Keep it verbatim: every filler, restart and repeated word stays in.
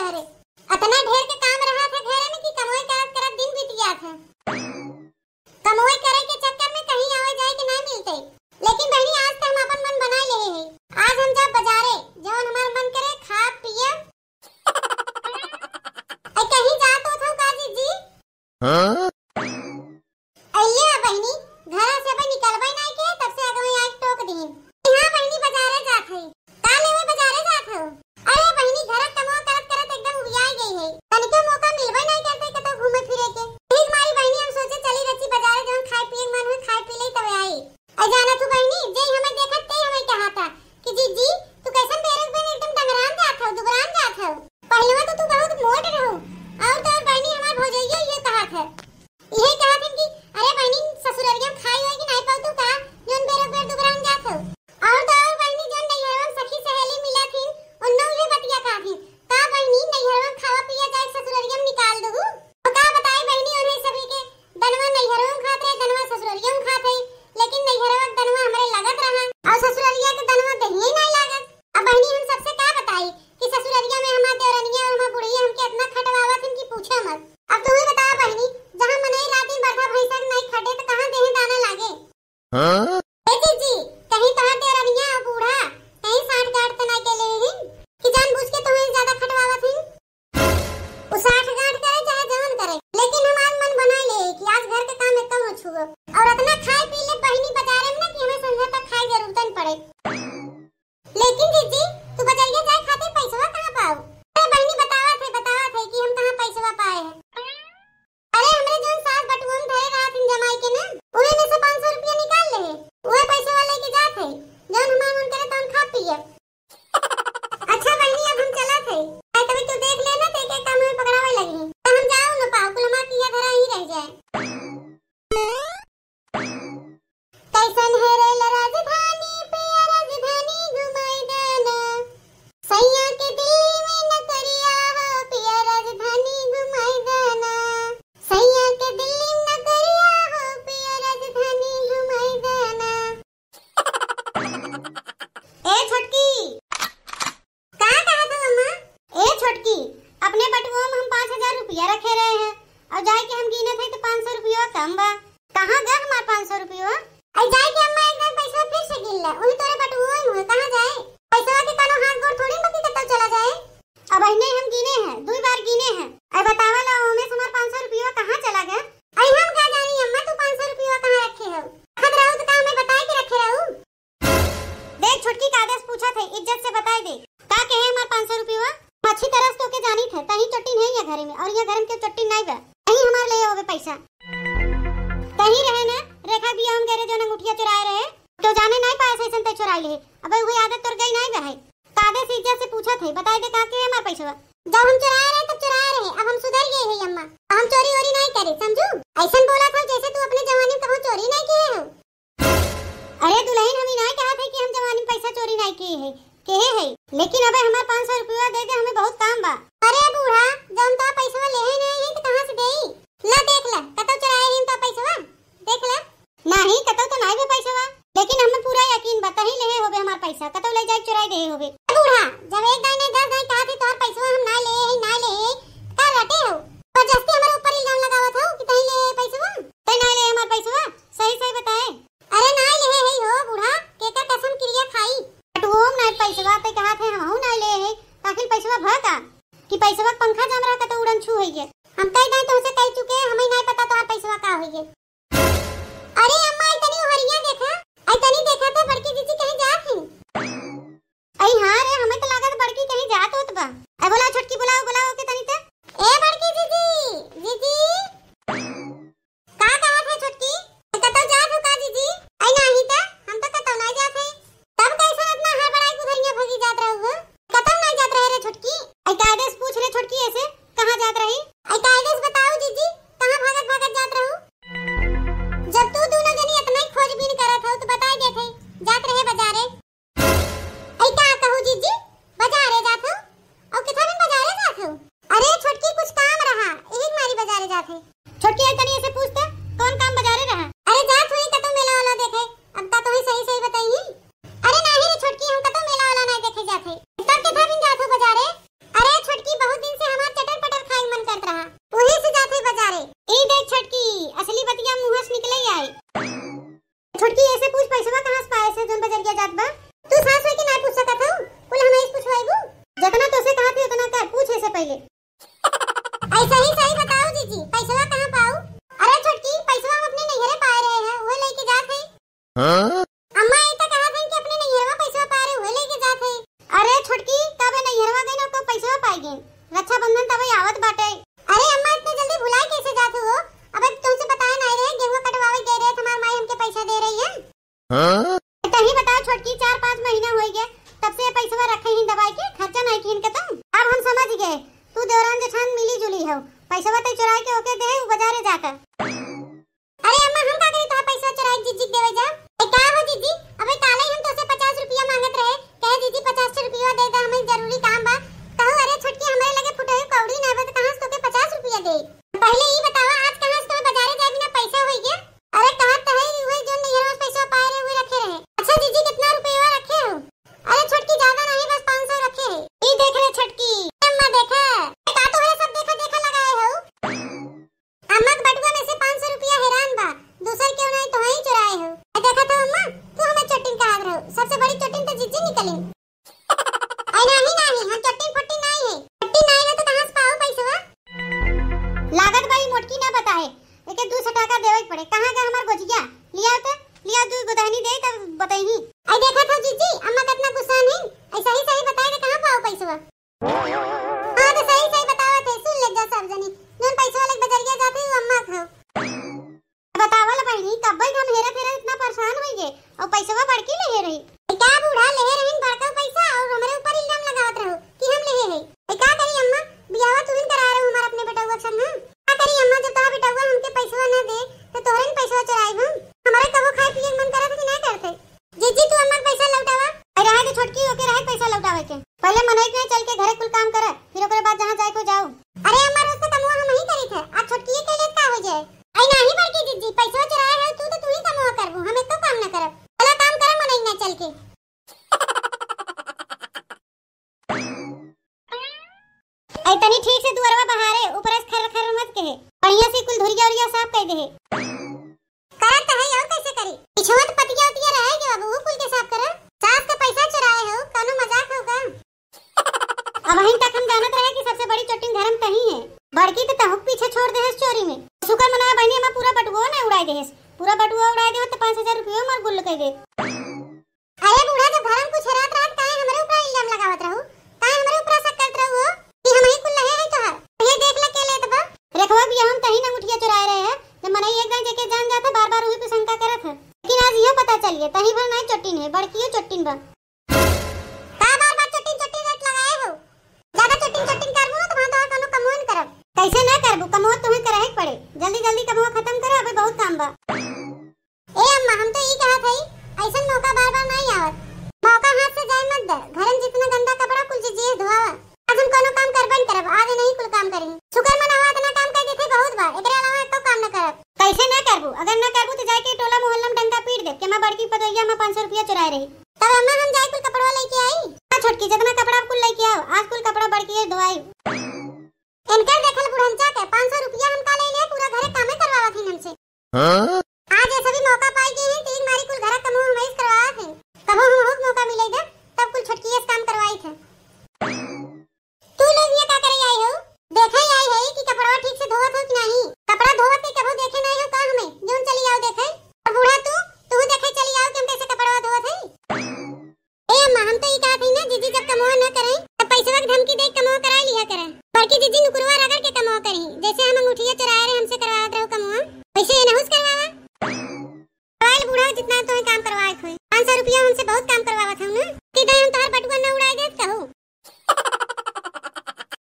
अरे, अतना ढेर के काम रहत है घरे में कि कमोई करत करत दिन बीत जात है। कमोई करे के चक्कर में कहीं आवे जाए के नाहीं मिलते। लेकिन बहिनी, आज तो हम अपन मन बनाए लेहे है। आज हम जाब बजारे, जौन हमार मन करे, खाब पियब। ऐ कहीं जात होत हौ का जीजी? हाँ? अइले आ बहिनी, घरा से अबे निकलबे नाहीं के, तब से अगवे आके टोक दीन। हाँ बहिनी, बजारे जात हई। का लेवे बजारे जात हौ? अरे बहिनी, घरा कमवा करत करत एकदम उबियाई गई है। तनिको मौका मिलबे नाहीं करते कतौ घूमे फिरे के। ठीक मारी बहिनी, हम सोचे चली रची बजारे, जौन खाए पिए के मन होई, खाए पी ले तब आई। अ जाना तू बहिनी, जे हमें देखत ते हमें कहा था कि जीजी, तू कैसन बेरक बेर एकदम डंगरान जात हौ, दुबरान जात हौ। पहलवा तो तू बहुत मोट रहू। और तो और बहिनी, हमार भौजइया ये कहा था, इहे कहा था कि अरे बहिनी, ससुररिया में खाई होई कि नाहीं पाऊ तू का, जौन बेरक बेर दुबरान जात हौ। और तो और बहिनी, जौन नैहरवा में सखी सहेली मिला थी, उन्नो ये बतिया कहा थी, का बहिनी, नैहरवा में खावा पिया जाए, ससुररिया में निकाल दू। तो का बताई बहिनी, उन्हें सभी के दनवा नैहरवा में खात रहे, दनवा ससुररिया में खात है, लेकिन नैहरवा के दनवा हमरे लगत रहा और ससुररिया के दनवा देहिए नाहीं लागत। अब बहिनी हम सबसे का बताई कि ससुररिया में हमार देवरनिया और हमार बुढ़िया हमके इतना खटवावत हन कि पूछो मत। अब तू ही बता बहिनी, जहाँ मनई रात दिन बरधा भैंसा के नाहीं खटे तो कहाँ देहे दाना लागे? हाँ? ए जीजी, कहीं तोहार देवरनिया और बूढ़ा कहीं साठ गांठ तो नाहीं के ले हिन कि जानबूझ के तुम्हें ज्यादा खटवावत हिन? उ साठ गांठ करे चाहे जवन करे, लेकिन हम आज मन बनाए ले कि आज घर के काम एकदम न छुअब। और इतना खाए पी ले बहिनी बजारे में ना कि हमें संझा तक खाए जरूरत न पड़े। लेकिन जीजी, तू बजरिया जाए खातिर पैसवा कहाँ पाऊ? अरे बहिनी, बतावत है, बतावत है कि हम कहाँ पैसवा पाए हैं। अरे हमरे जौन सास बटुआ में धरे रहत हिन जमाई के ना, उहे में से पाँच सौ रुपया निकाल ले है। उहे पैसवा लेके जात है, जौन हमार मन करे तौन खा पिए। अच्छा बहिनी, अब हम चलत है। आई तभी तू देख लेना, ते के काम में पकड़ावे लगी। त हम जाऊ न पाऊ, कुल हमार किया धरा ही रह जाए। कैसन है रेल राजधानी, पिया राजधानी घुमाई देना। सैया के दिल्ली में नौकरिया हो, पिया राजधानी घुमाई देना। सैया के दिल्ली में नौकरिया हो, पिया राजधानी घुमाई देना। ए छोटकी, का कहत हो अम्मा? ए छोटकी, अपने बटुआ में हम पाँच हजार रुपया रखे रहे हैं और जाए के हम गिनत है तो पाँच सौ रुपया कम बा। कहाँ गए हमार पाँच सौ रुपया? आई जाए के अम्मा एक दाईं पैसा फिर से गिन ले, उही तोरे बटुआ में है, कहाँ जाए? पैसा के कोनो हाथ गोड़ थोड़ी बा कि कतौ चला जाए। अब अहिने हम गिने हैं, दुई बार गिने हैं। आई बतावा ला, ओमे से हमार पाँच सौ रुपया कहाँ चला गए? आई हम का जानी अम्मा, तू पाँच सौ रुपया कहाँ रखे हो? रखत रहू तो का हमें बताए के रखे रहू? देख छोटकी, का आदेश पूछत है, इज्जत से बताई दे। का कहे हमार पाँच सौ रुपया? हम अच्छी तरह से तोके जानित है, तहीं चोट्टी नहीं है घरे में, और यहाँ घर में केहू चोट्टी नहीं बा। कहीं हमार ले होवे पैसा। कहीं रहे ना, रेखा बियाह में गए रहे, जौन अंगूठिया चुराए रहे, तो जाने नहीं पाए, ऐसन तय चुराई ले। अब वही आदत तोर गई नहीं बा है। का आदेश इज्जत से पूछत है, बताई दे का कहे हमार पैसवा? जब हम चुराए रहे, तब चुराए रहे, अब हम सुधर गए है अम्मा, अब हम चोरी वोरी नहीं करे, समझू? ऐसन बोला था जैसे तू अपने जमाने में कबो चोरी नहीं किए हो। अरे दुल्हन, हम ई नाय कहत है कि हम जवानी में पैसा चोरी नाय किए है, केहे है, लेकिन अबे हमार पाँच सौ रुपया दे दे, हमें बहुत काम बा। अरे बूढ़ा, जौन तो पैसवा लेहे नहीं है तो कहाँ से देई? ला देख ला, कतौ चुराए ही तो पैसवा, देख ला। नहीं, कतौ तो नाय बे पैसवा, लेकिन हमें पूरा यकीन बा, तहीं लेहे होबे हमार पैसा, कतौ ले जाए चुराए देहे होबे। ए बूढ़ा, जब एक दाई नहीं दस दाई कहत है तोहर पैसवा हम नाय लेहे है, नाय लेहे है, का रटे हो? जबरदस्ती हमारे ऊपर इल्जाम लगावत हो कि तहीं लेहे है पैसवा? तहीं नाय लेहे हमार पैसवा, सही सही बताए। अरे नाय लेहे है हो बूढ़ा, केकर कसम किरिया खाई? बटुओम नाय पैसवा, ते कहत है हमहू नाय लेहे है, आखिर पैसवा भ का? कि पैसवा पंखा जम रहा का तो उड़न छू होइए। हम कह दें तुमसे कह चुके, हमें नाय पता तोहार पैसवा का होइए। अरे अम्मा, आई तनी ओहरिया देखा, आई तनी देखा तो बड़की जीजी कहीं जात हैं। आई हाँ रे, हमें तो लागत बड़की कहीं जात होत बा। आई बोला छोटकी, बुलाओ, बुलाओ के तनी ते। ए बड़की जीजी, जीजी। का कहत है छोटकी? कतौ जात हो का जीजी? आई नाही त, हम तो कतौ नाही जात है। तब कैसे इतना हड़बड़ाई के उधरिया भगी जात रहू हो? कतौ नाही जात रहे रे छोटकी। आई कायदे से पूछ रे छोटकी ऐसे, कहाँ जात रही? आई कायदे से बताओ जीजी, कहाँ भागत भागत जात रहू? जब तू दोनों जनी इतना ही खोजबीन करत हो तो बताई देत है, जात रहे बाजारे। रखे ही दबाई के, खर्चा नहीं किन के तुम। अब हम समझ गए, तू देवरान जेठान मिली जुली हो। पैसवा ते चुराई के ओके दे, उ बाजारे जाकर। अरे अम्मा, हम का करी तोहार पैसा चुराई के जीजी के देवे जा? ए, का हो जीजी, अबे काले हम तोसे पचास रुपया मांगत रहे, कहे जीजी पचास रुपया दे दे, हमें जरूरी काम बा। कहू अरे छोटकी, हमरे लगे फुटही कौड़ी ना बा, त कहाँ से तोके पचास रुपया दे? पहले ई बतावा, आज कहाँ से तोहे बाजारे जाए बिना पैसा होई गया? अरे कहत त है, उहे जोन नैहरवा से पैसा पाए रहे, उहे रखे रहे। अच्छा जीजी, कितना रुपया रखे हो? अरे छोटकी, ज्यादा नहीं, बस पाँच सौ रखे है। ई देख रे छोटकी। अम्मा देखा। ए, का तोहरे सब देखा देखा लगाए हो? अम्मा के बटुआ में से पाँच सौ रुपया हेरान बा, दूसर केहू नहीं तोहई चुराए हो। ए, देखा तो अम्मा, तू हमें चोटिन कहत रहो, सबसे बड़ी चोटिन तो जीजी निकली। अरे नहीं नहीं, हम चोटिन फोटिन नहीं है, चोटिन नहीं है तो कहाँ से पाओ पैसवा? लागत बा ई मोटकी ना बताए, एके दू सटाका देवे के पड़े। कहाँ गए हमार गोजिया? लिया तो, लिया दू गुदहनी दे तब बताई। आई देखा था जीजी, अम्मा कितना गुस्सा नहीं, ऐसा ही सही बताए तो कहाँ पाओ पैसवा? हाँ, तो सही, सही बतावत है, सुन ले जा सब जनी। जोन पैसवा लेके बजरिया जाते, वो अम्मा खाओ। बतावल बहिनी, कब्बे हम हेरत हेरत इतना परेशान होई गए, और पैसवा बड़की लेहे रही। ए, का बूढ़ा लेहे रहीन बड़का पैसा और हमरे ऊपर इल्जाम लगावत रहो कि हम लेहे है। ए, का करी अम्मा, बियाहवा तुहिन करा रहो हमार अपने बेटउआ के संग, हाँ? का करी अम्मा, जब तोहार बेटउआ हमके पैसवा न दे, तो तोहरे न पैसवा चुराई हम। हमारे कबो खाए पिए के मन करत कि ना करते? जीजी, तू हमार पैसा लौटावा। अरे रहे दे छोटकी, ओके रहे पैसा लौटावे के। पहले मनई के चल के घरे कुल काम करे, फिर ओकरे बाद जहाँ जाए को जाओ। अरे अम्मा, रोज तो कमवा हम ही करी थे, आज छोटकी के लिए का हो जाए? आई नाही बड़की जीजी, पैसा चुराए है तू तो तू ही कमवा करबू, हम एको काम ना करब। चला काम करे मनई ना चल के। आई तनी ठीक से दुअरवा बहारे, ऊपर से खर खर मत कहे, बढ़िया से कुल धुरिया उरिया साफ कर दे। करत है और कैसे करी? पिछुआ तो पतिया उतिया रहे के बाबू, वो कुल के साफ करे। सास के पैसा चुराए हो, कौनो मजाक हो का? अबहिन तक हम जानत रहे कि सबसे बड़ी चोटिन घर में तही है। बड़की तो तहुक पीछे छोड़ देहस चोरी में। शुक्र मनावा बहिनी, हमार पूरा बटुआ ना उड़ाई देहस। पूरा बटुआ उड़ाई देहस तो पाँच हजार रुपया हमार गुल कर दे। अरे बूढ़ा, जब घर में कुछ रात रात काहे हमरे ऊपर इल्जाम लगावत रहू? काहे हमरे ऊपर शक करत रहू हो कि हम ही कुल लहे है तोहार? ये देख ले के लेत बा। रेखवा भी हम तही ना मुठिया चुराए रहे हैं। जब मनई एक दाई जेके जान जात है, बार बार वही पे शंका करत है। लेकिन आज ये पता चल गया, तही भर नहीं चोटिन है, बड़कियो चोटिन बा। का बार बार चोटिन चोटिन रट लगाए हो? ज्यादा चोटिन चोटिन करबू ना तो वहाँ तो और कोनो कमवा न करब। कैसे ना करबू, कमवा तुम्हें करे के पड़े। जल्दी जल्दी कमवा खत्म करो, अबे बहुत काम बा। ए अम्मा, हम तो ई कहत हई, ऐसन मौका बार बार नहीं आवत। मौका हाथ से जाए मत दे। घर में जितना गंदा कपड़ा कुल जीजी धोआवा। आज हम कोनो काम करबे न करब, आज नहीं कुल काम करी। शुक्र मनावा इतना काम कर देते बहुत बा, एकरे अलावा एको काम न करब। कैसे ना करबू? अगर ना करबू तो जाके टोला मोहल्ला में डंका पीट दे कि हमार बड़की पतोहिया में पाँच सौ रुपया चुराए रही। तब अम्मा हम जाए कुल कपड़वा लेके आई। हाँ छोटकी, जितना कपड़ा कुल लेके आओ, आज कुल कपड़ा बड़की धोआई। इनकर देखल बुढ़नचा के पाँच सौ रुपया हम का ले ले, पूरा घरे कामे करवावत ही हमसे। हाँ? आज ऐसा भी मौका पाई गए हैं, तीन मारी कुल घरा कमो हम ऐस करवावत हैं। कबो हम होक मौका मिले दे, तब कुल छोटकी ऐस काम करवाई थे। तू लोग ये का करे आई हो? देखे आई है कि कपड़वा ठीक से धोवत हो कि नहीं? कपड़ा धोवत के कबो देखे नहीं हो का हमें? जौन चली आओ देखे। और बूढ़ा तू, तू देखे चली आओ कि हम कैसे कपड़वा धोवत है। ए अम्मा, हम तो ई कहत हई ना, जीजी जब कमवा न करे, तब पैसवा के धमकी दे कमवा कराई लिया करे। बड़की जीजी नुकुरवा रगड़ के कमवा करी, जैसे हम अंगूठिया चुराए रहे, हमसे करवावत रहो कमवा, वैसे ये नहुस करवावा। आइल बूढ़ा, जितना तोहे काम करवाए होई, पाँच सौ रुपया हमसे बहुत काम करवावत हूँ ना।